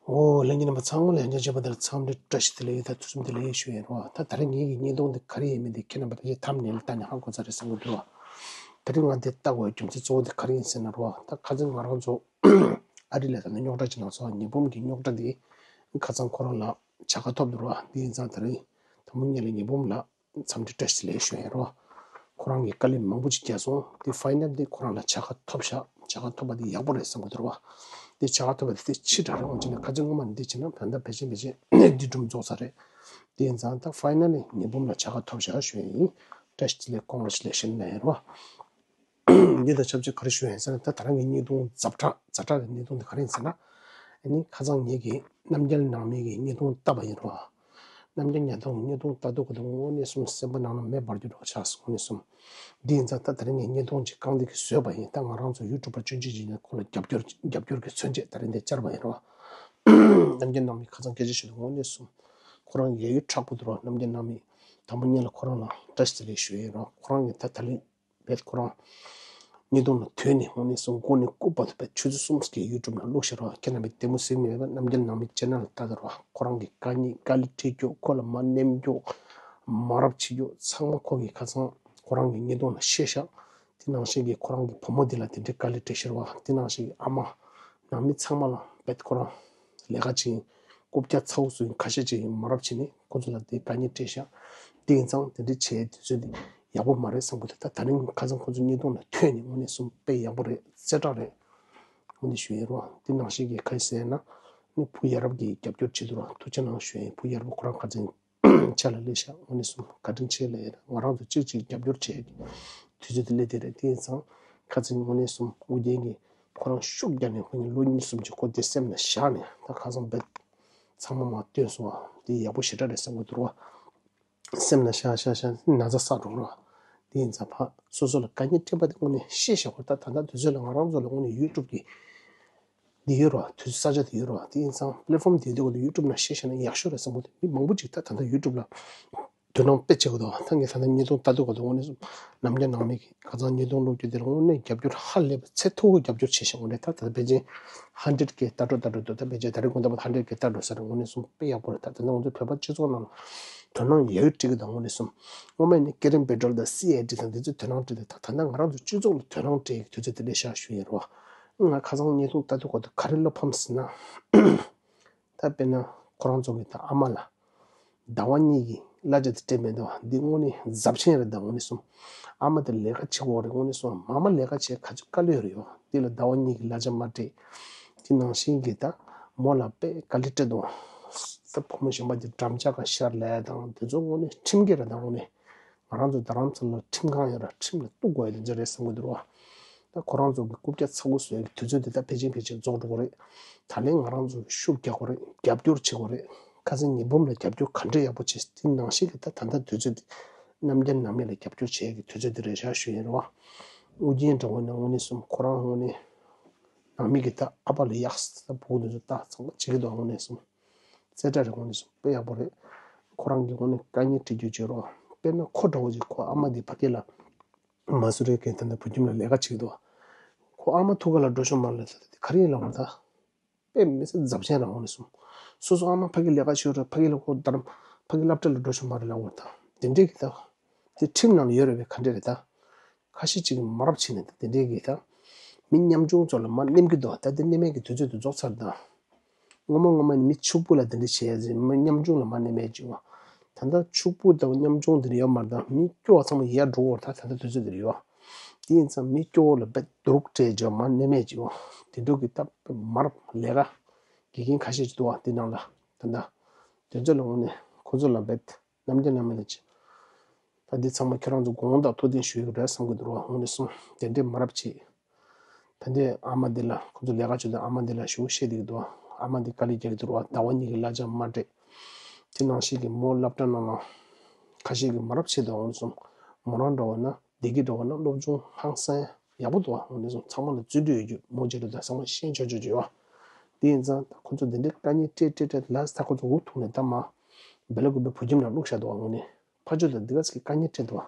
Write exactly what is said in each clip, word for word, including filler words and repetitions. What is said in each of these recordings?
ཨོ། ལྷན་རྒྱས་རྣམ་པ་ཚང་མ་ལ་ཡང་བསྐྱར་མཇལ་བ་དང་འཚམས་འདྲི་བཀྲ་ཤིས་བདེ་ལེགས། ད་ཐུགས་རྗེ་ཆེ། ལེགས་ཞུ་ཡིན་རོ། ད་ད་རེས་ངེད་ཀྱི་བརྙན་ཐུང་འདི་ག་རེ་ཡིན་མིན་འདི་ཁྱེད་རྣམ་པ་ད་ཐམ་ནེལ་ལྟ་ནས་ཧ་གོ་ཚར་རེད་བསམ་གྱི་འདུག་ད་རེས་ང་འདི་ལྟ་དགོས་རྒྱུ་མཚན་གཙོ་བོ་འདི་ག་རེ་ཡིན་ཟེར་ན་རོ། ད་ཁ་སང་ང་རང་ཚོ་ཨ་རི་ལ་ད་ནི་རྙོག་དྲ་ཅིག་ནང་སོང་། ཉི་འབུམ་གྱི་རྙོག་དྲ་འདི་ཁ་སང་ཁོ་རང་ལ་བྱ་དགའ་ཐོབ་འདུག་རོ། འདི་ཡིན་ཙང་ད་རེས་དང་པོ་ཉིད་ལ་ཉི་འབུམ་ལ་འཚམས་འདྲི་བཀྲ་ཤིས་བདེ་ལེགས་ཞུ་ཡིན་རོ། ཁོ་རང་གིས་དཀའ་ལས་མང་པོ་ཅིག་བརྒྱབ་སོང་། དེ་ཕའི་ནལ་དེ་ཁོ་རང་ལ་བྱ་དགའ་ཐོབ་ཤག་བྱ་དགའ་ཐོབ་པ་དེ་ཡག་པོ་རེད་བསམ་གྱི་འདུག་རོ། དེ་བྱ་དགའ་ཐོབ་པ་དེ་དེ་ཕྱི་དྲགས་རེད། འོན་ཀྱང་ཁ་སང་སྔོན་མ་འདི་བྱས་ན་ད་ལྟ་ཕལ་ཆེར་ཕལ་ཆེར་འདི་སྒྲུང་རྫོགས་ཚར་རེད། དེ་ཡིན་ཙང་ད་ཕའི་ནལ་ལི་ཉི་འབུམ་ལ་བྱ་དགའ་ཐོབ་ཤག་ཞུ་ཡིན། བཀྲ་ཤིས་བདེ་ལེགས། ཀོང་གྷི་རེ་ཅུ་ལེ་ཤན་ལབ་ཡིན་རོ། འདི་དང་ཆབས་ཅིག་ག་རེ་ཞུ་ཡིན་ཟེར་ན། ད་ད་རང་གི་བརྙན་ཐུང་ཛ་དྲག་ཛ་དྲག་གི་བརྙན་ཐུང་འདི་ག་རེ་ཡིན་ཟེར་ན། ཨ་ནི་ཁ་སང་ངེད་ཀྱིས་རྣམ་རྒྱལ་ནང་མི་གི་བརྙན་ཐུང་བལྟས་པ་ཡིན་རོ། རྣམ་རྒྱལ་ཉ་ཐང་གི་བརྙན་ཐུང་ལྟ་དུས་ཀ་དུས་དངོས་གནས་གསུམ་སེམས་པ་ནང་ལ་མེ་འབར་རྒྱུ་འདྲ་བོ་ཆགས་སོང་། དངོས་གནས་གསུམ། འདི་ཡིན་ཙང་ད་ད་རིང་ངས་བརྙན་ཐུང་ཅིག་རྐང་འདེགས་ཀྱིས་བཟོས་པ་ཡིན། ད་ང་རང་ཚོ་ཡུ་ཊུབ་པ་སྤྱོད་ཆས་ཅིག་ཡིན་ན་ཁོ་ལ་རྒྱབ་སྐྱོར་རྒྱབ་སྐྱོར་གྱི་མཚོན་ཆེད་ད་རིང་འདི་བཅར་བ་ཡིན་རོ། རྣམ་རྒྱལ་ནང་མི་ཁ་སང་སྐད་ཆ་ཞུ་དུས་དངོས་གནས་གསུམ་ཁོ་རང་ཡ་ཡུ་མཁྲེགས་པོ་འདུག་རོ། རྣམ་རྒྱལ་ནང་མི་དང་པོ་ཉིད་ལ་ཁོ་རང་ལ་བཀྲ་ཤིས་བདེ་ལེགས་ཞུ་ཡིན་རོ། ཁོ་རང་གིས་ད་ད་རིང་བེད་ཁོ་རང་བརྙན་ཐུང་ལ་ཐོན་ནས་དངོས་གནས་གསུམ་མགོ་ནས་སྐུ་བར་དུ་བེད་ཆུ་ཚོད་གསུམ་གྱི་ཡུ་ཊུབ་ནང་བླུགས་ཤག་རོ། ཁྱེད་རྣམ་པས་ལྟད་མོ་གཟིགས་མེད་པ་རྣམ་རྒྱལ་ནང་མི་ཅེ་ནལ་ལྟ་དང་རོ། ཁོ་རང་གི་དཀའ་ཉེས་དཀའ་ལས་འཕྲད་རྒྱུ། ཁོ་ལ་མ་ནེམ་རྒྱུ། མ་རབས་བྱེད་རྒྱུ་ཚང་མ་ཁོ་གིས་ཁ་སང་ཁོ་རང་གི་བརྙན་ཐུང་ལ་བཤད་ཤག་དེ་ནང་བཞིན་གྱི་ཁོ་རང་གི་བུ་མོ་དེ་ལ་དེ་འདྲའི་དཀའ་ལས་འཕྲད་ཤག་རོ། དེ་ནང་བཞིན་གྱི་ཨ་མ་ནང་མི་ཚང་མ་ལ་བེད་ཁོ་རང་ལས་ཀ་ཅིག་རྐུབ་བཀྱག་ཚ་བོ་བཟོ་མཁན་ཁ་ཤས་ཅིག་མ་རབས་བྱས་ནས་ཁོ་ཚོ་ལ་དེ་དཀའ་ཉེན་སྤྲད་ཤག་དེ་ཡིན་ཙང་དེ་འདྲའི་བྱས་དུས་ཚོད་འདི་ཡག་པོ་མ་རེད་བསམ་གྱི་འདུག་ད་ད་རིང་ཁ་སང་ཁོ་ཚོ་བརྙན་ཐུང་ལ་ཐོན་ནས་དངོས་གནས་གསུམ་དཔེ་ཡག་པོ་རེད། རྩེ་གྲ་རེད། དངོས་གནས་ཞུ་ཡིན་རོ། དེ་ནང་བཞིན་གྱི་ཁ་ཤས་ཟེར་ན་ནི་བུ་ཡ་རབས་ཀྱིས་རྒྱབ་སྐྱོར་བྱེད་འདུག་རོ། ཐུགས་རྗེ་གནང་ཞུ་ཡིན། བུ་ཡ་རབས་ཁོ་རང་ཁ་སང་ཆ་ལ་སླེབས་ཤག་དངོས་གནས་གསུམ་བཀའ་དྲིན་ཆེ་ལབ་ཡིན། ང་རང་ཚོ་གཅིག་གཅིག་རྒྱབ་སྐྱོར་བྱེད་ཀྱི་དུས་ཚོད་དེ་སླེབས་དེ་རེད། དེ་ཡིན་ཙང་ཁ་སང་དངོས་གནས་གསུམ་ཨོ་རྒྱན་གྱིས་ཁོ་རང་ཤུགས་རྒྱག་ནས་ཁོ་གཉིས་ལོ་གཉིས་གསུམ་ཅིག་ཁོ་དེ་སེམས་ལ་བཞག་ནས་ད་ཁ་སང་བེད་ཚང་མ་མར་བཏོན་སོང་བ་དེ་ཡག་པོ་ཞེ་དྲག་རེད་བསམ་གྱི་འདུག་རོ། སེམས་ལ་བཞག་བཞག་བཞག་ན་ཚ་ཚ་འགྲོ་རོ། དེ་ཡིན་ཙང་ཕ་སོ་སོ་ལ་དཀའ་ངལ་འཕྲད་པ་དེ་དངོས་གནས་ཤེས་བཞག་དགོས། ད་ད་ལྟ་དུས་ཚོད་ལ་ང་རང་ཚོ་ལ་དངོས་གནས་ཡུ་ཊུབ་ཀྱི་འདི་ཡོད་རོ། དུས་ཚོད་ས་ཆ་དེ་ཡོད་རོ། དེ་ཡིན་ཙང་པི་ལེ་ཊི་ཕོམ་དེ་དེ་གོ་ཡུ་ཊུབ་ནང་བཤད་བཞག་ན་ཡག་ཤོས་རེད་བསམ་གྱི་འདུག་མི་མང་པོ་ཅིག་ད་ད་ལྟ་ཡུ་ཊུབ་ལ་དོ་སྣང་དཔེ་བྱེད་ཀྱི་འདུག་ད་ངས་ད་ལྟ་བརྙན་ཐུང་ལྟ་དུས་ག་དུས་དངོས་གནས་སུ་རྣམ་རྒྱལ་ནང་མི་གིས་ཁ་སང་བརྙན་ཐུང་བླུགས་རྒྱུ་དེར་དངོས་གནས་རྒྱབ་སྐྱོར་ཧ་ལས་པ་ཚད་མཐོ་བོ་རྒྱབ་སྐྱོར་བྱས་ཤག་འོ་ནས་ད་ད་ཕལ་ཆེར་ཧན་ཌེ་རེཌ་ཀེ་ལྟ་འགྲོ་ལྟ་འགྲོ་འདུག་ད་ཕལ་ཆེར་ད་རེས་དགོང་དག་ཧན་ཌེ་རེཌ་ཀེ་ལྟ་འགྲོ་ས་རེད། དངོས་གནས་སུ་དཔེ་ཡག་པོ་རེད། ད་ད་ལྟ་ང་ཚོ་བོད་པ་སྤྱི་ཚོགས་ནང་ལ་དོ་སྣང་ཡ་ཡུ་སྤྲད་ཀྱི་འདུག་དངོས་གནས་སུ་སྔོན་མ་ནི་ཀེ་རིན་པེ་ཊོལ་དང་སི་ཨེ་ཌི་དང་འདི་ཚོས་དོ་སྣང་སྤྲད་དེ་ད་ད་ལྟ་ང་རང་ཚོ་སྤྱི་ཚོགས་ལ་དོ་སྣང་སྤྲད་ཀྱི་དུས་ཚོད་དེ་འདྲ་ཤག་ཞུ་ཡིན་རོ། ང་ཁ་སང་བརྙན་ཐུང་ལྟ་དུས་ག་དུས་ག་རེ་བློ་ཕམ་ཟེར་ན། ད་དཔེར་ན་ཁོ་རང་ཚོ་གི་ད་ཨ་མ་ལ་ཟླ་བ་གཉིས་ཀྱི་གླ་ཆ་དེ་སྤྲད་མེད་འདུག་འདི་དངོས་གནས་ཟབ་ཆེན་རེད། ད་དངོས་གནས་སོང་ཨ་མ་དེ་ལས་ཀ་བྱེད་དགོས་རེད། དངོས་གནས་སོང་མ་མ་ལས་ཀ་བྱེད་ག་ཚོད་དཀའ་ལས་རེད་ཡོད། འདི་ལ་ཟླ་བ་གཉིས་ཀྱི་གླ་ཆ་མ་སྤྲད། དེ་ནང་བཞིན་གྱི་ད་མོ་ལ་དཔེ་དཀའ་ལས་སྤྲད་འདུག་ད་བུ་མོ་གཞན་པ་དེ་འགྲམ་ལྕག་ག་ཤར་ལས་དང་དེ་ཚོ་དངོས་གནས་ཁྲིམས་འགལ་རེད། ད་དངོས་གནས་ང་རང་ཚོ་རྡ་རམ་ས་ལ་ཁྲིམས་ཁང་ཡོད་ར། ཁྲིམས་ལ་གཏུག་དགོས་ཡ་དེ་ཚོ་རེད་བསམ་གྱི་འདུག་ར། ད་ཁོ་རང་ཚོ་གི་རྐུབ་བཀྱག་ཚ་བོ་བཟོ་ཡ་གི་དུས་ཚོད་དེ་ད་ཕལ་ཆེར་ཕལ་ཆེར་རྫོགས་འགྲོ་གི་རེད། ད་ལན་ང་རང་ཚོ་གི་ཤུགས་རྒྱག་དགོས་རེད། རྒྱབ་སྐྱོར་བྱེད་དགོས་རེད། ཁ་སང་ཉི་འབུམ་ལ་རྒྱབ་སྐྱོར་ག་འདྲ་ཡག་པོ་བྱས། དེ་ནང་བཞིན་གྱི་ད་ད་ལྟ་དུས་ཚོད་དེ་རྣམ་རྒྱལ་ནང་མི་ལ་རྒྱབ་སྐྱོར་བྱེད་ཡ་གི་དུས་ཚོད་དེ་རེད་ཤག་ཞུ་ཡིན་རེད་བ། ཨོ་རྒྱན་འདྲ་བོ་ནས་དངོས་གནས་སོང་ཁོ་རང་དངོས་གནས་ནང་མི་གི་ད་ཨ་ཕ་ལ་ཡག་ས་ད་བུ་དེ་ཚོ་ད་ཚང་མ་བྱེད་ཀྱི་འདུག་དངོས་གནས་སོང་རྩེ་གྲ་རེད། དངོས་གནས་སོང་དཔེ་ཡག་པོ་རེད། ཁོ་རང་གི་དངོས་གནས་དཀའ་ངལ་འཕྲད་རྒྱུ་བྱེད་རོགས། དཔེར་ན་ཁོ་འདྲ་བོ་ཅིག་ཁོ་ཨ་མ་དེ་ཕ་གི་ལ་མ་སུ་རི་གི་ད་ལྟ་བོད་ཁྱིམ་ལ་ལས་ཀ་བྱེད་ཀྱི་འདུག་ཁོ་ཨ་མ་ཐུག་ག་ལ་འགྲོ་ཤོག་མ་ལ་ད་ད་ག་རེ་ཡིན་ལབ་པ་ད། དཔེ་མི་སྲིད་ཛབ་ཆེན་རང་འོང་ནས་སོང་། སོ་སོ་ཨ་མ་ཕ་གི་ལས་ཀ་བྱེད་ར་ཕ་གི་ལ་ཁོ་ད་རམ་ཕ་གི་སློབ་གྲྭ་ལ་འགྲོ་ཤོག་མ་རེད་ལབ་པ་ད། དེ་འདྲས་ཀྱི་ད། དེ་ཁྲིམས་ནང་ལ་ཡོད་རེད་པས་ག་འདྲས་རེད་ད། ཁ་ཤས་ཅིག་མ་རབས་བྱས་ནས་ད་དེ་འདྲས་ཀྱི་ད། མི་ཉམ་ཆུང་ཚོ་ལ་མ་ནེམ་གི་འདུག་ད་དེ་ནེམ་ཡས་ཀྱི་དུས་ཚོད་དུ་རྫོགས་ཚར་ད། སྔོན་མ་སྔོན་མ་ནི་མི་ཕྱུག་པོ་ལ་དེ་འདྲ་བྱས་ཟིན། མི་ཉམ་ཆུང་ལ་མ་ནེམ་ཡས་ཅིག་བ། ད་ལྟ་ཕྱུག་པོ་དང་ཉམ་ཆུང་དེ་འདྲ་ཡོད་མ་རེད་ད། མི་སྐྱོ་བ་ཚང་མ་ཡར་འགྲོ་བར་ད་ད་ལྟ་དུས་ཚོད་དེ་རེད་ཡོད། དེ་ཡིན་ཙང་མི་སྐྱོ་བོ་ལ་བེད་རྡོ་རུག་སྤྲད་ཅིག་བ་མ་ནེམ་ཡས་ཅིག་བ། དེ་འདྲ་གི་ད་མ་རབས་ལས་ཀ་དགེ་རྒན་ཁ་ཤས་ཅིག་འདུག་བ། དེ་ནང་ལ་ད་ལྟ་དེ་ཚོ་ལ་དངོས་གནས་ཁོ་ཚོ་ལ་བེད་རྣམ་རྒྱལ་ནང་མི་ལ་ཅིག་ད་འདི་ཚང་མ་ཁྱེད་རང་ཚོ་དགོངས་དག་ཐུགས་བདེན་ཞུ་ཡི་རེད་བསམ་གྱི་འདུག་ར། དངོས་གནས་སོང་དེ་འདྲས་མ་རབས་བྱེད། ད་འདི་ཨ་མ་འདི་ལ་ཁོ་ཚོ་ལས་ཀ་བྱེད་དུས་ཨ་མ་འདི་ལ་ཞུ་བཤད་བསྡད་ཀྱི་འདུག་ཨ་མ་འདི་དཀའ་ལས་རྒྱག་གི་འདུག་ར། ཟླ་བ་གཉིས་ཀྱི་གླ་ཆ་མ་སྤྲད། དེ་ནང་བཞིན་གྱི་མོ་སློབ་གྲྭ་ནང་ལ་ཁ་ཤས་ཀྱིས་མ་རབས་བྱེད་འདུག་དངོས་གནས་སོང་མོ་རང་འདྲ་བ་ན་བདེ་སྐྱིད་འདྲ་བ་ན་སློབ་སྦྱོང་ཧང་སང་ཡག་པོ་འདུག་དངོས་གནས་སོང་ཚང་མ་ལ་བརྩོན་འགྲུས་ཡོད་རྒྱུ་མོ་བྱེད་འདུག་ད་ཚང་མ་ཤེས་ཆོག་ཆོག་བྱེད་བ། དེ་ཡིན་ཙང་ད་ཁོ་ཚོ་འདི་འདྲའི་དཀའ་ངལ་སྤྲད་སྤྲད་སྤྲད་ལ་ད་ཁོ་ཚོ་འུ་ཐུག་ནས་ད་མ་བེ་ལ་དགོན་པའི་བུ་ཁྱིམ་ལ་བླུགས་བཞག་འདུག་དངོས་གནས། ཕ་ཆོས་དང་འདི་ག་ཚོད་ཀྱི་དཀའ་ངལ་འཕྲད་འདུག་བ།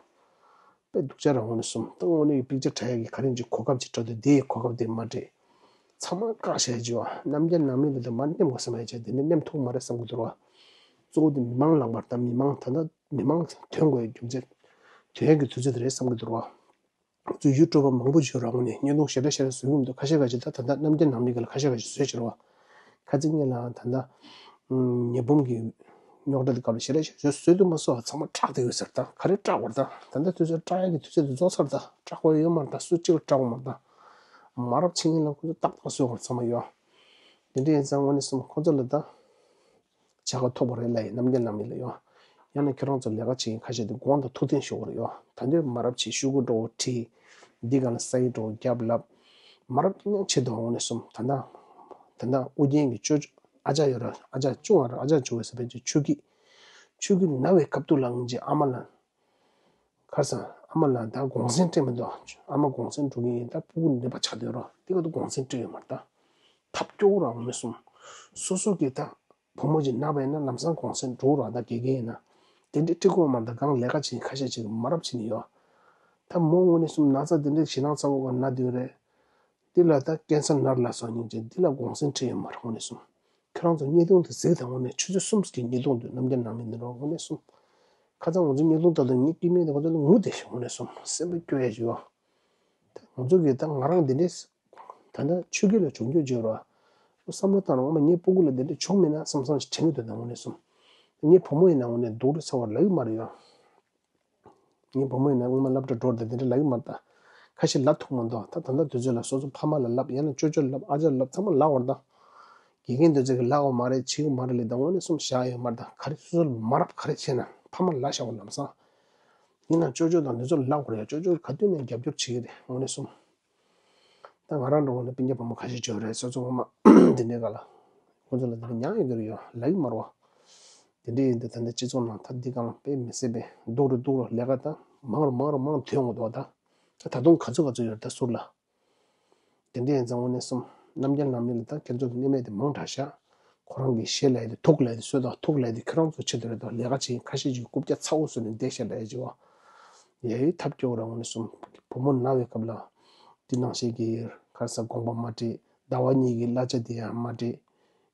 དཔེ་སྡུག་ཅག་རང་དངོས་གནས་སོང་ད་དངོས་གནས་ཀྱི་པིག་ཅར་བྲིས་ཡག་གི་ག་རེ་ཅིག་གོ་སྐབས་ཅིག་འགྲོ་དུས་དེའི་གོ་སྐབས་དེ་མ་སྤྲད། ཚང་མ་བཀག་བཞག་ཡོད་ཀྱི་ཡོད། རྣམ་རྒྱལ་ནང་མི་ལ་དང་མར་མནན་དགོས་བསམ་ཡ་བྱས། དེ་ནས་མནན་ཐུབ་མ་རེད་བསམ་གྱི་འདུག་ར། གཙོ་བོ་དེ་མི་མང་ལངས་པར་དང་མི་མང་ད་ལྟ་མི་མང་ཐོན་དགོས་ཡ་རྒྱུ་མཚན། ཐོན་ཡ་གི་དུས་ཚོད་དེ་རེད་བསམ་གྱི་འདུག་ར། ང་ཚོ་ཡུལ་གྲུ་པ་མང་པོ་ཞིག་རང་ངོས་ནས་བརྙན་ཐུང་ཞེ་དྲག་ཞེ་དྲག་བཟོ་གི་མི་འདུག་ཁ་ཤས་ཁ་ཤས་ད་ད་ལྟ་རྣམ་རྒྱལ་ནང་མི་ག་ལ་ཁ་ཤས་ཁ་ཤས་བཟོས་ཕྱིར་བ། ཁ་ཚིག་ངེད་ལ་ད་ལྟ་ཉི་འབུམ་གྱི་རྙོག་དྲ་དེ་སྐབས་ལ་ཞེ་དྲག་ཞེ་དྲག་བཟོས་འདུག་མ་བཟོ་བ་ཚང་མ་སྐྲག་བསྡད་ཡོད་ཟེར། ད་ག་རེ་སྐྲག་བར་ད་ད་ལྟ་དུས་ཚོད་སྐྲག་ཡ་གི་དུས་ཚོད་དེ་རྫོགས་ཚར། ད་སྐྲག་དགོས་ཡོད་མ་རེད། ད་སུ་གཅིག་ལ་སྐྲག་དགོས་མ་རེད། ད་མ་རབས་ཆེ་ངེད་ལ་ཁོ་ཚོ་ཏག་ཏག་བཟོས་བར་ཚང་མ་ཡོད། དེ་འདྲ་ཡིན་ཙང་ངོ་ནས་སོང་ཁོ་ཚོ་ལ་ད། བྱ་དགའ་ཐོབ་པ་རེད་ལབ་ཡིན། རྣམ་རྒྱལ་ནང་མི་ལ་ཡོད། ཡང་ན་ཁྱེད་རང་ཚོ་ལས་ཀ་བྱེད་མཁན་ཁ་ཤས་དེ་དགོངས་དག་ཐུགས་བརྟན་ཞུ་བར་ཡོད། ད་འདོད་མ་རབས་ཆེ་ཤོག་གུ་འགྲོ་བོ་ཁྲིད། འདི་ག་ལ་ས་ཡི་འགྲོ་བོ་རྒྱབ་ལབ། མ་རབས་མཉམ་ཆེད་དུ་འོང་ནས་སོང་། ད་ལྟ་ད་ལྟ་ཨུ་རྒྱན་གྱི་ཅོ་ཅོ་ཨ་ཅག་ཡོད་ར། ཨ་ཅག་ཅུང་བ་ར་ཨ་ཅག་ཅུང་བའི་ས་བེད་ཀྱི་ཆུ་སྐྱིད། ཆུ་སྐྱིད་ན་བའི་སྐབས་དུ་ལ་ངེད་ཀྱི་ཨ་མ་ལ། ཁར་སང་ཨ་མ་ལ་ད་དགོང་ཟན་སྤྲད་མི་འདུག་ཨ་མ་དགོང་ཟན་འགྲོ་གི་ཡིན། ད་སྤུ་གུ་ནད་པ་ཆགས་སྡོད་རོགས་དེ་ག་དུ་དགོང་ཟན་སྤྲད་ཡོད་མ་རེད། ད་ཐབས་སྐྱོ་བོ་རང་མི་སོང་། སོ་སོ་གི་ད་བུ་མོ་ཅིག་ན་བས་ན་ལམ་སང་དགོང་ཟན་འགྲོ་རོགས། ད་དགེ་རྒན་ཡིན་ན་དེ་འདྲའི་ཁྲིད་དགོས་མ་རེད། ད་གང་ལས་ཀ་བྱེད་ཁ་ཤས་ཅིག་མ་རབས་བྱེད་ནི་ཡོད། ད་མོ་ངོ་ནས་སོང་ན་ཚ་དེ་འདྲའི་ཞེད་སྣང་ཚ་བོ་ག་ན་སྡོད་རེད། འདི་ལ་ད་ཀན་སར་ནར་ལ་སོགས་སྙིང་རྗེ་འདི་ལ་དགོང་ཟན་ཁྲིད་ཡོད་མ་རེད། དངོས་གནས་སོང་། ཁྱེད་རང་ཚོ་བརྙན་ཐུང་དེ་གཟིགས་དང་། དངོས་གནས་ཆུ་ཚོད་གསུམ་གྱི་བརྙན་ཐུང་དུ་རྣམ་རྒྱལ་ནང་མི་འདི་རོགས་དངོས་གནས་སོང་། ཁ་སང་ང་ཚོ་བརྙན་ཐུང་ལྟ་དུས་ངའི་སྐྱེ་དམན་དེ་ཁོ་ཚོ་ལ་ངུ་བསྡད་ཤག་དངོས་གནས་སོང་། སེམས་པ་སྐྱོ་ཡ་ཞིག་ཡོད། ད་ང་ཚོ་གིས་ད་ང་རང་འདི་འདྲས་ད་ལྟ་ཆོས་སྐད་ལ་སྦྱོང་རྒྱུ་བརྗོད་རོགས། བསམ་བློ་བཏང་རོགས། ཨ་མ་ངའི་སྤུ་གུ་ལ་འདི་འདྲས་བྱུང་མེད་ན་བསམ་བསམ་ཞིག་དྲན་གྱི་འདུག་ད་དངོས་གནས་སོང་། ངའི་བུ་མོ་ཡིན་ན་དངོས་གནས་སྡུག་རུ་ཚ་བ་ལབ་ཀྱི་མ་རེད་ཡ། ངའི་བུ་མོ་ཡིན་ན་སྔོན་མ་སློབ་གྲྭ་འགྲོ་དང་དེ་འདྲ་ལབ་ཀྱི་མ་རེད་ད། ཁ་ཤས་ལབ་ཐུབ་མ་འདུག་ད་ད་ལྟ་དུས་ཚོད་ལ་སོ་སོ་ཕ་མ་ལ་ལབ། ཡང་ན་ཅོ་ཅོ་ལབ། ཨ་ཅག་ལབ། ཚང་མ་ལབ་བར་ད། དགེ་རྒན་དེ་ཚོ་གིས་ལབ་ཀྱི་མ་རེད། བྱེད་ཀྱི་མ་རེད་ལབ། ད་དངོས་གནས་སོང་བཞག་ཡོད་མ་རེད་ད། ག་རེ་སོ་སོ་ལ་མ་རབས་ག་རེ་བྱས་ན་ཕ་མ་ལབ་བཞག་པ་ལམ་སང་། ཡིན་ན་ཅོ་ཅོ་དང་དེ་ཚོ་ལབ་དགོས་རེད་ཡ། ཅོ་ཅོ་ག་དུས་ནས་རྒྱབ་སྐྱོར་བྱེད་ཀྱི་རེད། དངོས་གནས་སོང་། ད་ང་རང་འདྲ་བོ་ནས་སྤུན་ཀྱག་བུ་མོ་ཁ་ཤས་ཅིག་ཡོད་རེད། སོ་སོ་ངོ་མ་དེ་འདྲའི་སྒང་ལ་ཁོ་ཚོ་ལ་དེ་འདྲ་མྱངས་ཡོད་ཀྱི་རེད་ཡ། ལབ་ཀྱི་མ་རེད་བ། དེ་འདྲ་ཡིན་དུས་ད་ལྟ་སྤྱི་ཚོགས་ནང་ད་འདི་སྒང་ལ་དཔེ་མི་སྲིད་པའི་སྡུག་རུ་སྡུག་རུ་ལས་ཀ་ད་མང་རུ་མང་རུ་མང་རུ་ཐོན་འོང་འདུག་ད་ད་ད་དུང་ག་ཚོད་ག་ཚོད་ཡོད་རེད་ད་ཟུར་ལ། དེ་འདྲ་ཡིན་ཙང་དངོས་གནས་སོང་། རྣམ་རྒྱལ་ནང་མི་ལ་ད་ཁྱེད་ཚོ་གི་གནས་མལ་དེ་མང་དྲགས་ཤག་ཁོ་རང་གི་གཞས་ལབ་ཡ་དེ་དུག་ལབ་ཡ་དེ་བཟོས་དང་། དུག་ལབ་ཡ་དེ་ཁྱེད་རང་ཚོ་ཆེད་དུ་རེད་དོ། ལས་ཀ་བྱེད་མཁན་ཁ་ཤས་ཅིག་རྐུབ་བཀྱག་ཚ་བོ་བཟོས་ནས་བསྡད་ཤག་ལབ་ཡ་ཅིག་བ། ཡ་ཡི་ཐབས་སྐྱོ་བོ་རང་དངོས་གནས་སོང་། བུ་མོ་ན་བའི་སྐབས་ལ་འདི་ནང་བཞིན་གྱི་ག་རེ་ཟ་དགོངས་པ་མ་དྲིས། ཟླ་བ་གཉིས་ཀྱི་གླ་ཆ་དེ་ཡང་མ་སྤྲད།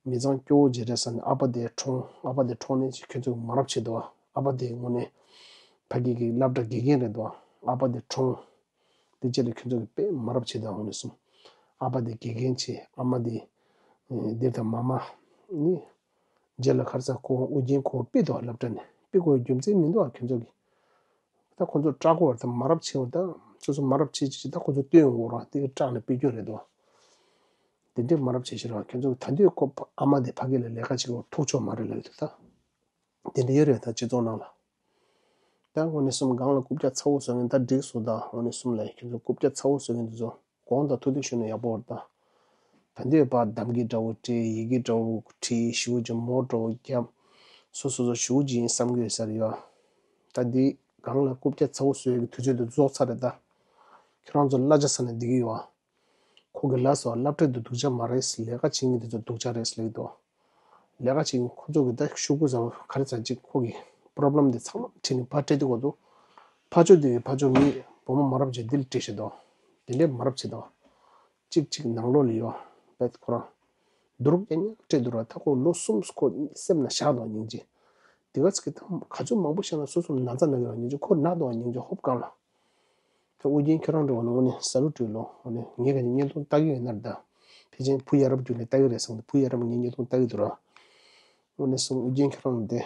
མི་ཚང་སྐྱོ་བོ་ཅིག་རེད་ཟེར་ནས་ཨ་ཕ་དེ་གྲོངས། ཨ་ཕ་དེ་གྲོངས་ནས་ཁྱོད་ཚོ་མ་རབས་བྱེད་དོ། ཨ་ཕ་དེ་དངོས་གནས་ཕ་གི་གི་སློབ་གྲྭ་དགེ་རྒན་རེད་དོ། ཨ་ཕ་དེ་གྲོངས། དེ་རྗེས་ལ་ཁྱོད་ཚོ་གི་དཔེ་མ་རབས་བྱེད་དང་འོང་ནས་སོང་། ཨ་ཕ་དེ་དགེ་རྒན་བྱས། ཨ་མ་དེ་འདིར་དང་མ་མ་ནི་རྗེས་ལ་ག་རེ་ཟ་ཁོ་ཨུ་རྒྱན་ཁོ་ཕུད་དོ། སློབ་གྲྭ་ནས་ཕུད་དགོས་རྒྱུ་མཚན་མི་འདུག་ཨ་ཁྱོད་ཚོ་གི། ད་ཁོ་ཚོ་སྐྲག་གོ་བར་ད་མ་རབས་ཆེ་བར་ད་སོ་སོ་མ་རབས་ཆེ་ཆེ་ཆེ་ད་ཁོ་ཚོ་སྟོན་འོང་ར་དེ་གི་སྐྲག་ནས་ཕུད་རྒྱུ་རེད་དོ། དེ་འདྲའི་མ་རབས་ཆེ་ཆེ་ར་ཁྱོད་ཚོ་གི་ད་འདོད་ཁོ་ཨ་མ་དེ་ཕ་གི་ལ་ལས་ཀ་བྱེད་དགོས་ཐུག་ཆོག་མ་རེད་ལབ་ཡོད་དོ་ད། དེ་འདྲ་ཡོད་རེད་ད་སྤྱི་ཚོགས་ནང་ལ། ད་དངོས་གནས་སོང་། སྒང་ལ་རྐུབ་བཀྱག་ཚ་བོ་བཟོ་མཁན་ད་འགྲིག་སོང་། ད་དངོས་གནས་སོང་ལ་ཁྱོད་ཚོ་རྐུབ་བཀྱག་ཚ་བོ་བཟོ་མཁན་དེ་ཚོ་དགོངས་དག་ཐུགས་བདེ་ཞུ་ན་ཡག་པོ་རེད་ད། ད་འདོད་པ་གདམ་གྱི་འདྲ་བོ་སྤྲད། ཡི་གེ་འདྲ་བོ་བྲིས། ཞུ་ཅིག་མོ་འདྲ་བོ་བརྒྱབ། སོ་སོ་སོ་ཞུ་ཅིག་ཡིན་བསམ་གྱི་ཡོད་ས་རེད་ཡ། ད་འདི་སྒང་ལ་རྐུབ་བཀྱག་ཚ་བོ་བཟོ་ཡག་གི་དུས་ཚོད་དེ་རྫོགས་ཚར་རེད་ད། ཁྱོད་རང་ཚོ་གླ་ཆ་ཟ་ན་འགྲིག་གི་ཡོད་ཨ། ཁོ་གི་ལབ་སོང་། སློབ་གྲྭ་དེ་སྡུག་ཅག་མ་རེད། ལས་ཀ་བྱེད་མཁན་དེ་ཚོ་སྡུག་ཅག་རེད་ལབ་ཀྱི་འདུག་ལས་ཀ་བྱེད་མཁན་ཁོ་ཚོ་གི་ད་ཤོག་གུ་ཟ་བ་ག་རེ་ཟ་ཅིག་ཁོ་གི་པོ་རོབ་ལེམ་དེ་ཚང་མ་ཁྲིད་ནས་ཕར་སྤྲད་དེ་གོ་འདུག་ཕར་ཕྱོགས་དེ་གི་ཕར་ཕྱོགས་མི་བུ་མོ་མ་རབས་ཅིག་འདི་ལ་སྤྲད་བཞག་འདུག་དེ་འདྲའི་མ་རབས་བྱེད་འདུག་གཅིག་གཅིག་ནང་ལོགས་ལ་ཡོད་པས་ཁོ་རང་བསྡུ་རུབ་རྐྱང་རྐྱང་སྤྲད་འདུག་ར། ད་ཁོ་ལོ་གསུམ་ཁོ་སེམས་ན་བཞག་འདུག་སྙིང་རྗེ། དེ་ག་ཚོད་ཀྱི་ད་ག་ཚོད་མང་པོ་བཤད་ན་སོ་སོ་ན་ཚ་ན་གི་ར་སྙིང་རྗེ། ཁོ་ན་འདུག་སྙིང་རྗེ་ཧོབ་གང་ལ། ད་ཨོ་རྒྱན་ཁྱོད་རང་འདྲ་བོ་ནི་དངོས་གནས་ས་ལུ་སྤྲུལ་ལོ། དངོས་གནས་ངས་ག་ནས་བརྙན་ཐུང་ལྟ་གི་ཡོད་ན་ར་ད། ཕལ་ཆེར་བུ་ཡ་རབས་རྒྱུད་ནས་ལྟ་གི་རེད་བསམ་གི་འདུག་བུ་ཡ་རབས་ངས་བརྙན་ཐུང་ལྟ་གི་འདུག་ར། དངོས་གནས་སོང་ཨོ་རྒྱན་ཁྱོད་རང་འདི་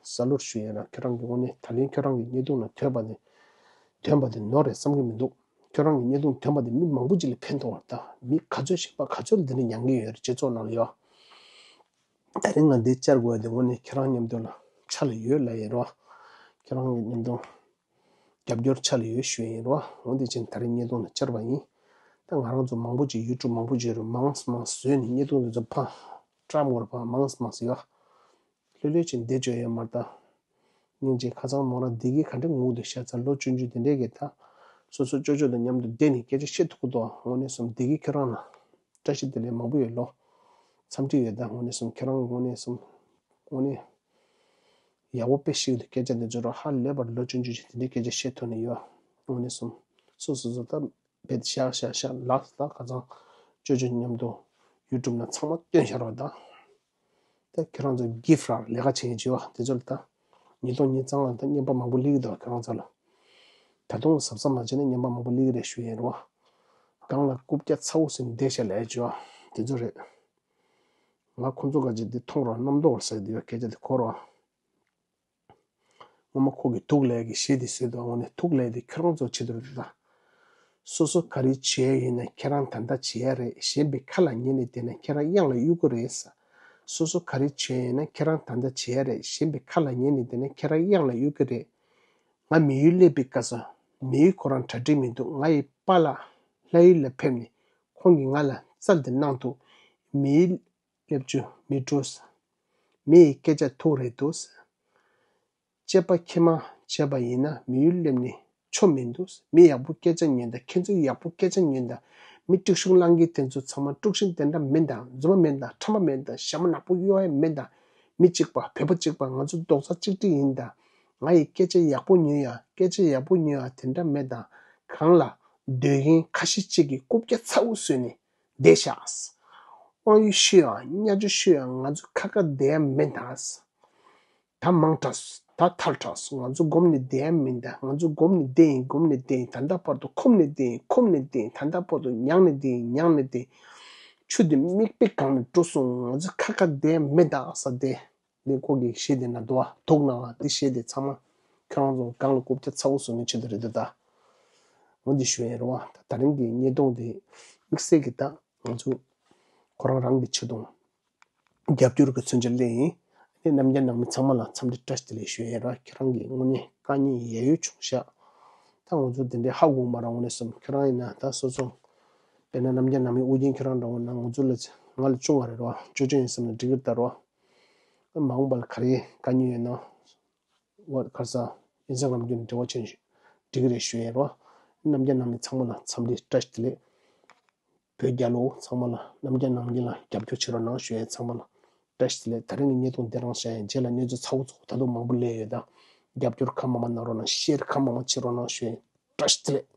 ས་ལུར་ཞུ་ཡིན་ར། ཁྱོད་རང་གི་དངོས་གནས་ད་ལན་ཁྱོད་རང་གི་བརྙན་ཐུང་ནང་ཐོན་པ་ནི་ཐོན་པ་དེ་ནོར་རེད་བསམ་གི་མི་འདུག་ཁྱོད་རང་གི་བརྙན་ཐུང་ཐོན་པ་དེ་མི་མང་པོ་ཅིག་ལ་ཕན་ཐོགས་བ་རེད་ད། མི་ག་ཚོད་ཤེས་པ་ག་ཚོད་ལ་འདི་འདྲ་མྱང་གི་ཡོད་རེད་སྤྱི་ཚོགས་ནང་ལ་ཡོད། ད་རིང་ང་འདི་བཅར་དགོས་དེ་དངོས་གནས་ཁྱེད་རང་མཉམ་དུ་ལ་ཆ་ལ་ཡོད་ལབ་ཡིན་རོ། ཁྱེད་རང་གི་མཉམ་དུ་རྒྱབ་སྐྱོར་ཆ་ལ་ཡོད་ཞུ་ཡིན་རོ། འོ་འདི་ཕྱིན་ད་རིང་བརྙན་ཐུང་ལ་བཅར་བ་ཡིན། ད་ང་རང་ཚོ་མང་པོ་ཅིག་ཡུ་ཊུབ་མང་པོ་ཅིག་རུ་མང་མང་བཟོས་ནས་བརྙན་ཐུང་འདི་ཚོ་ཕ་བཀྲམ་དགོས་ར་ཕ་མང་མང་ཟེར་ཡོད། ལྷོད་ལྷོད་ཅིག་བསྡད་བཅོས་ཡོད་མ་རེད་ད། སྙིང་རྗེ། ཁ་སང་མོ་རང་བདེ་སྐྱིད་ག་འདྲ་ངུ་འདུག་ཤ་ཚ་ལོ་བཅུ་བཅུ་དེ་འདྲས་ཀྱི་ད། སོ་སོ་ཅོ་ཅོ་དང་མཉམ་དུ་བསྡད་ནས་སྐད་ཆ་བཤད་ཐུབ་ཀྱི་འདུག་དངོས་གནས་སོང་བདེ་སྐྱིད་ཁྱོད་རང་ལ་བཀྲ་ཤིས་བདེ་ལེགས་མང་པོ་ཡོད་ལོ། འཚམས་འདྲི་ཡོད་ད། དངོས་གནས་སོང་ཁྱོད་རང་དངོས་གནས་སོང་དངོས་གནས་ཡག་པོ་དཔེ་ཞིག་འདུག་སྐད་ཆ་འདི་ཚོ་རོ་ཧ་ལས་པར་ལོ་བཅུ་བཅུ་ཞིག་དེ་འདྲའི་སྐད་ཆ་བཤད་ཐུབ་ནས་ཡོད། དངོས་གནས་སོང་སོ་སོ་སོ་ད། བེད་ཤག་ཤག་ཤག་ལགས་ད་ཁ་སང་ཅོ་ཅོ་མཉམ་དུ་ ཡུ་ཊུབ་ནང་ཚང་མ་སྟོན་བཞག་རོགས་དང་། ད་ཁྱེད་རང་ཚོ་གིཕ་རག་ལས་ཀ་བྱེད་མཁན་བྱེད་བ་དེ་ཚོ་ལ་ད་ཉིས་སྟོང་ཉི་ཤུ་རྩ་ལྔ་ལ་ད་རྔན་པ་མང་པོ་སླེབས་ཀྱི་འདུག་ཁྱེད་རང་ཚོ་ལ། ད་དུང་གཟབ་གཟབ་མ་བྱས་ན་རྔན་པ་མང་པོ་སླེབས་ཀྱི་རེད་ཞུ་ཡིན་རོ། སྒང་ལ་རྐུབ་བཀྱག་ཚ་བོ་ཟིན་བསྡད་བཞག་ལས་བྱེད་བ་དེ་ཚོ་རེད། ང་ཁོང་ཚོ་ག་ཅིག་འདི་མཐོང་རོགས། རྣམ་རྟོག་ཟེར་དེ་ཡོད་སྐད་ཆ་དེ་གོ་རོགས། ངོ་མ་ཁོ་གི་ཐུག་ལས་ཀྱི་གཞས་དེ་ཟེར་དུས་དངོས་གནས་ཐུག་ལས་དེ་ཁྱེད་རང་ཚོ་བྱེད་དུ་རེད་ད། སོ་སོ་ག་རེ་བྱས་ཡིན་ན་ཁྱེད་རང་ད་ལྟ་བྱེད་ཡ་རེད། གཞན་པའི་ཁ་ལ་ཉན་ནས་བསྡད་ན་ཁྱེད་རང་གཡང་ལ་གཡུག་གི་རེད་ས། སོ་སོ་ག་རེ་བྱས་ཡིན་ན་ཁྱེད་རང་ད་ལྟ་བྱེད་ཡ་རེད། གཞན་པའི་ཁ་ལ་ཉན་ནས་བསྡད་ན་ཁྱེད་རང་གཡང་ལ་གཡུག་གི་རེད། ང་མི་ཡུལ་སླེབས་པའི་སྐབས་སུ་མི་ཡུལ་ཁོ་རང་གྲ་སྒྲིག་མི་འདུག་ང་ཡི་པཱ་ལགས་ལྷ་ཡུལ་ལ་ཕེབས་ནས་ཁོང་གིས་ང་ལ་རྩལ་དེ་གནང་འདུག་མི་ཡུལ་སླེབས་རྒྱུ་མི་འགྲོ་ས། མི་ཡི་སྐད་ཆ་ཐུག་རེད་འདུག་སྤྱད་པ་ཁྱེད་མ་བྱས་པ་ཡིན་ན་མི་ཡུལ་སླེབས་ནས་ཆོ་མི་འདུག་མི་ཡག་པོ་སྐད་ཆ་ཉན་དང་། ཁྱེད་ཚོས་ཡག་པོ་སྐད་ཆ་ཉན་དང་། མི་དཀྲུག་ཤིང་བསླང་མཁན་དེ་ཚོ་ཚང་མ་དཀྲུག་ཤིང་དེ་འདྲ་མིན་དང་། རྫུན་མ་མིན་དང་། ཕྲ་མ་མིན་དང་། ཞྭ་མོ་ནག་པོ་གཡོ་ཡ་མིན་དང་། མི་གཅིག་པ་བོད་པ་གཅིག་པ་ང་ཚོ་རྡོག་རྩ་གཅིག་སྒྲིལ་ཡིན་དང་། ང་ཡི་སྐད་ཆ་ཡག་པོ་ཉོན་ཡ། སྐད་ཆ་ཡག་པོ་ཉོན་ཡ་དེ་འདྲ་མེད་དང་། གང་ལ་སྡོད་མཁན་ཁ་ཤས་གཅིག་གིས་རྐུབ་བཀྱག་ཚ་བོ་བཟོས་ནས་བསྡད་ཤག་དབང་ཡོད་ཤོད་ཡ། གཉའ་ཆུ་ཤོད་ཡ། ང་ཚོ་ཁ་ཁ་བསྡད་ཡ་མེད་དང་། ད་མང་དྲགས། ད་ཐལ་དྲགས། ང་ཚོ་སྒོམ་ནས་བསྡད་ཡ་མིན་ད། ང་ཚོ་སྒོམ་ནས་བསྡད་ཡིན། སྒོམ་ནས་བསྡད་ཡིན། ད་ལྟ་བར་དུ་འཁུམ་ནས་བསྡད་ཡིན། འཁུམ་ནས་བསྡད་ཡིན། ད་ལྟ་བར་དུ་མྱངས་ནས་བསྡད་ཡིན། མྱངས་ནས་བསྡད་ཡིན། ཆུ་དེ་མིག་དཔེ་གང་ནས་འགྲོ་སོང་། ང་ཚོ་ཁ་ཁ་བསྡད་ཡ་མེད་ད་ས་དེ། འདི་ཁོ་གི་གཞས་དེ་ན་འདུག་བ། དུག་ན་བ་དེ་གཞས་དེ་ཚང་མ་ཁྱོད་རང་ཚོ་སྒང་ལ་རྐུབ་བཀྱག་ཚ་བོ་བཟོ་མཁན་ཆེད་དུ་རེད་འདུག་ད་འོ་འདི་ཞུ་ཡ་རེད་བ། ད་ད་རིང་གི་བརྙན་ཐུང་དེ་དམིགས་བསལ་གྱི་ད་ང་ཚོ་ཁོ་རང་རང་གི་ཆེད་དུ་རྒྱབ་སྐྱོར་གྱི་མཚོན་ཆ་ལེན་ཡིན། ཨ་ནི་རྣམ་རྒྱལ་ནང་མི་ཚང་མ་ལ་འཚམས་འདྲི་བཀྲ་ཤིས་བདེ་ལེགས་ཞུ་ཡ་ར། ཁྱེད་རང་གི་དངོས་གནས་དཀའ་ངལ་ཡ་ཡོད་བྱུང་ཤག་ད་ང་ཚོ་དེ་འདྲའི་ཧ་གོ་མ་རང་དངོས་གནས་སོང་། ཁྱེད་རང་ཡིན་ན་ད་སོ་སོ་དཔེར་ན་རྣམ་རྒྱལ་ནང་མི་ཨུ་རྒྱན་ཁྱེད་རང་འདྲ་བོ་ན་ང་ཚོ་ལ་ང་ལ་ཅུང་བ་རེད་ར། ཅོ་ཅོ་ཡིན་བསམ་ན་འགྲིག་གི་རེད་ད་ར། མ་འོངས་པ་ལ་ག་རེ་དཀའ་ངལ་ཡོད་ན། ཝ་ཁར་ས་ཡིན་ས་ངམ་རྒྱུན་འབྲེལ་བ་ཆེན་འགྲིག་གི་རེད་ཞུ་ཡ་རོ། རྣམ་རྒྱལ་ནང་མི་ཚང་མ་ལ་འཚམས་འདྲི་བཀྲ་ཤིས་བདེ་ལེགས། བོད་རྒྱལ་ལོ། ཚང་མ་ལ་རྣམ་རྒྱལ་ནང་མི་ལ་རྒྱབ་སྐྱོར་བྱེད་རོགས་གནང་ཞུ་ཡ། ཚང་མ་ལ་བཀྲ་ཤིས་བདེ་ལེགས། ད་རིང་གི་བརྙན་ཐུང་འདི་རང་བཞག་ཡ། རྗེས་ལ་གནས་ཚུལ་ཚ་བོ་ཚ་བོ་ད་དུང་མང་པོ་སླེབས་ཡོད་ད། རྒྱབ་སྐྱོར་གང་མང་མང་གནང་རོགས་གནང་། ཤེར་གང་མང་མང་བྱེད་རོགས་གནང་ཞུ་ཡ། བཀྲ་ཤིས་བདེ་ལེགས།